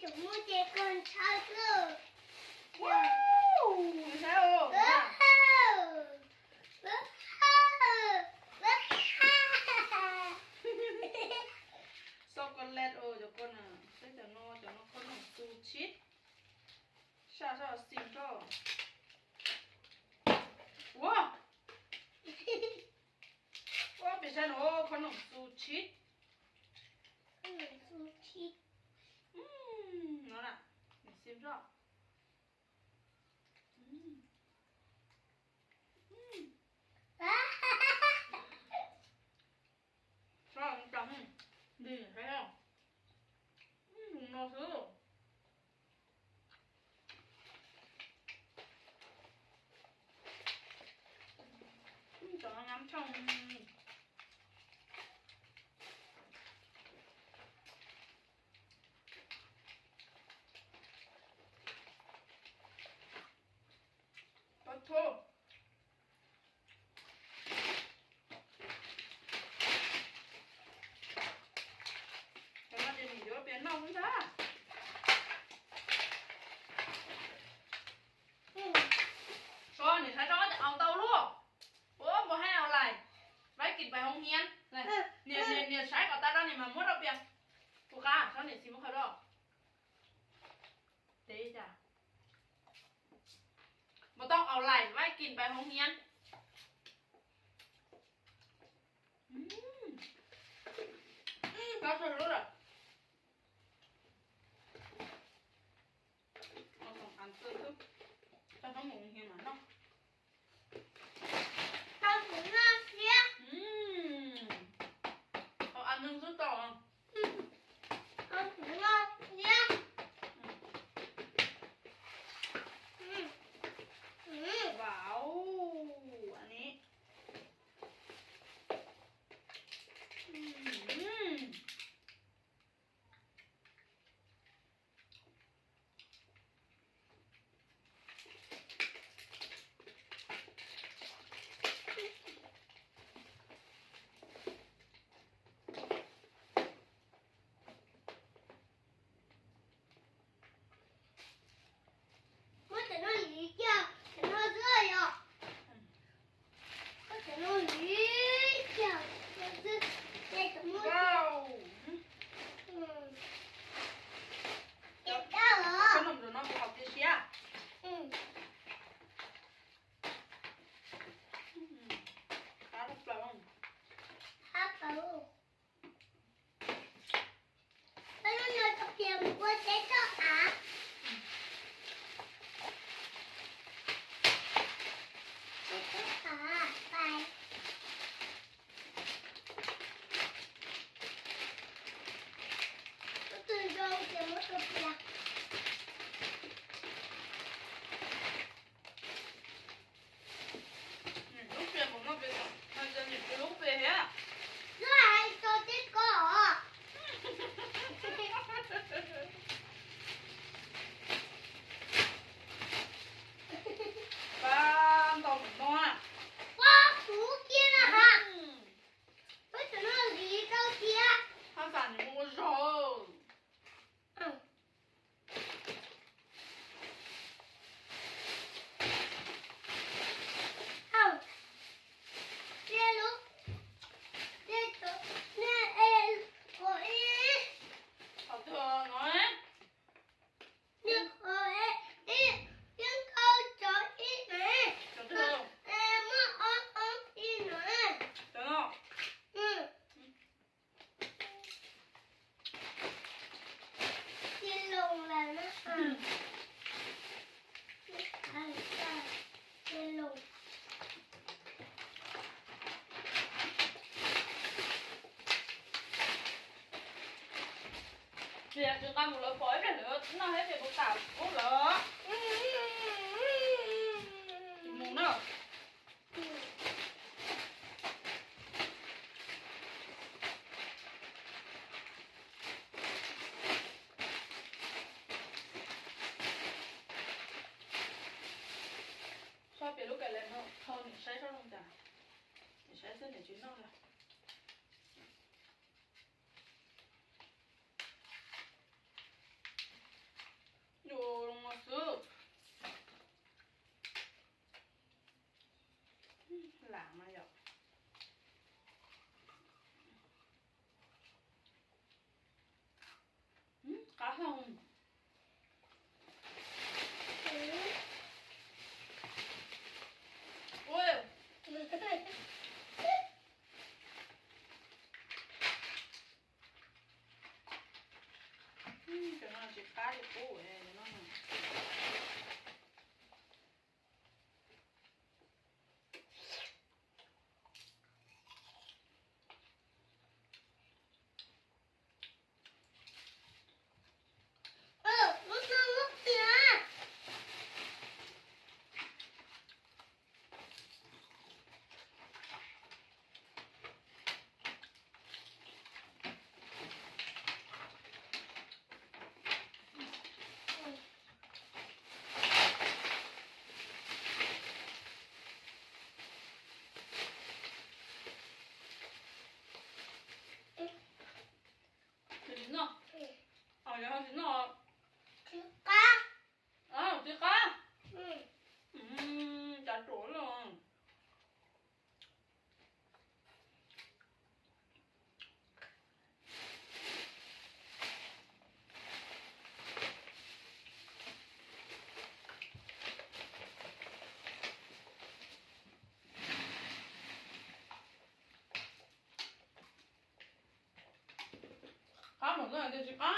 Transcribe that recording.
ຈະໝູເຈກ່ອນເຊົ້າເລີຍ. ວ້າວ ເຈົ້າ ວ້າວ ວ້າວ ຊັອກໂກແລັດ ໂອ້ ເຈົ້າກ່ອນນະ ໃສ່ເຈົ້າໜໍ່ ເຈົ້າໜໍ່ ຂະໜົມຊູຊິ ຊາຊາຊິງກໍ ວ້າວ ໂອ້ ເປັນຊັ້ນ ໂອ້ ຂະໜົມຊູຊິ ຂະໜົມຊູຊິ ອືມ ນັ້ນລະ ຊິມຊະ ອືມ ອືມ ຊອບຈັງ ດີແທ້ ອືມ ໜໍ່ຊື້ ອືມ ຈອງນ້ຳຊ່ອງ ປະໂທ ແຕ່ວ່າດຽວນີ້ເດີ ປ່ຽນນອກພຸ້ນຊະ ອືມ ຊ້ອນນີ້ ໃຊ້ຊ້ອນ ຈະເອົາເຕົ້າລວກ ໂອ້ ບໍ່ໃຫ້ເອົາຫຼາຍ ໄວ້ກິນໄປໂຮງຮຽນ ນີ້ ນີ້ ນີ້ ໃຊ້ກໍຕັດແລ້ວນີ້ ມາໝົດແລ້ວ ປ່ຽນ ຜູ້ຄ້າ ຊ້ອນນີ້ ຊິມເຂົາດອກ ເດ້ຈ້າ ບໍ່ຕ້ອງເອົາຫຼາຍ ໄວ້ກິນໄປໂຮງຮຽນ ອືມ ອືມ ກໍສຸດຍອດລະ ເອົາສອງອັນເຕີມ ເຈົ້າຕ້ອງໝູໂຮງຮຽນມາເນາະ. ອືມ ເອົາອັນໜຶ່ງຊື້ຕໍ່ ອືມ ອືມ ອືມ ວ້າວ ອັນນີ້ ອືມ. ວ້າວ ອືມ ຂະໜົມໂດນັດເຂົາຕິເຊຍ ອືມ ອືມ ຄາເປົາ ຄາເປົາ. ປາໝຶກເນາະ ຈະຊິ ອ້າ